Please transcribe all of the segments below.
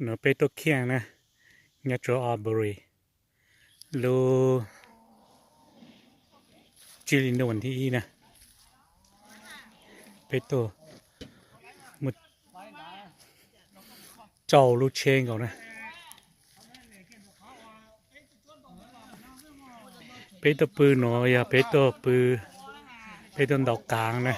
No peb tuaj khiaj na, nyob rau Albury, lub tsib hli ntuj vas thib ib na, peb tuaj muaj rau lub tsheb nkaus na. Peb tuaj pw no yog peb tuaj pw, peb tuaj ntaus qaav na.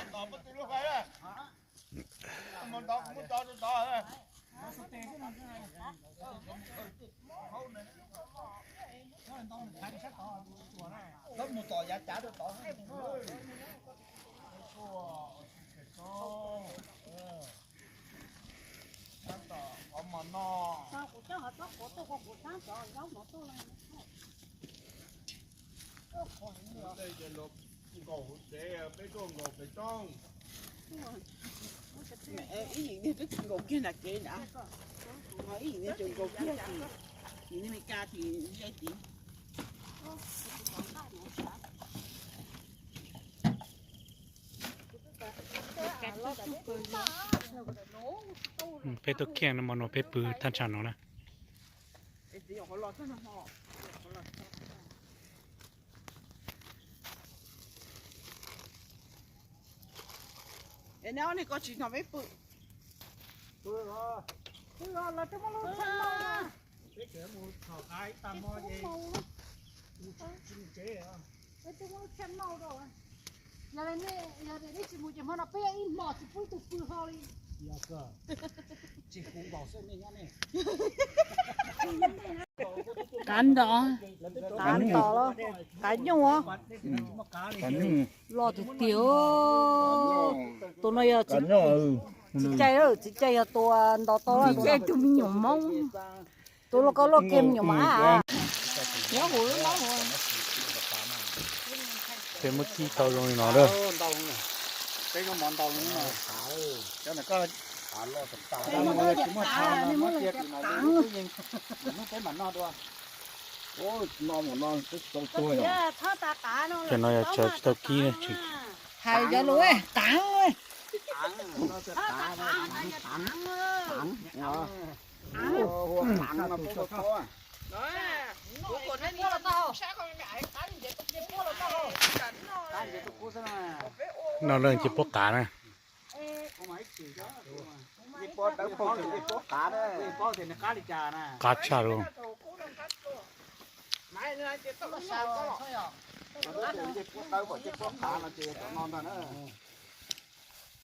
Ib yim twb tsis nkaus kiag nram kev nrad, ib yim twb tsis nkaus kiag ces nim no Meskas ces zeb tid. Peb tuaj khiaj no mas no peb pw thaj tsam no na. Es neb ob niag ko tsis nrog peb pw? Pw os, pw os, los twb muab lub tsheb maus. Peb tseem mus txhom qav ib tag hmo ces tsis mus tsev. Peb twb muab lub tsheb maus rau. Yog nej, yog nej tsis mus ces hmo no peb ib hmos tsis pub ib tug pw hlo li. Tsis kuv nkaus xwb nej nyob nej. Qav nto, qav nto los qav nyuj. Qav nyuj. Loj tiag tiag. Tus no yog txiv cai, txiv cai yog tus nto tau, txiv cai tus me nyuam Hmoob. Tus loj koj loj kiag me nyuam mas. Nyob hauv lub no. Peb muab kib tau zoo li no lawm. Peb muab tau qav, muab tau qav. Cov no yog cov tsis tau kib ne. Hais cov lus, qav. No lawm ces puab qav na. Qab tshaj lawm.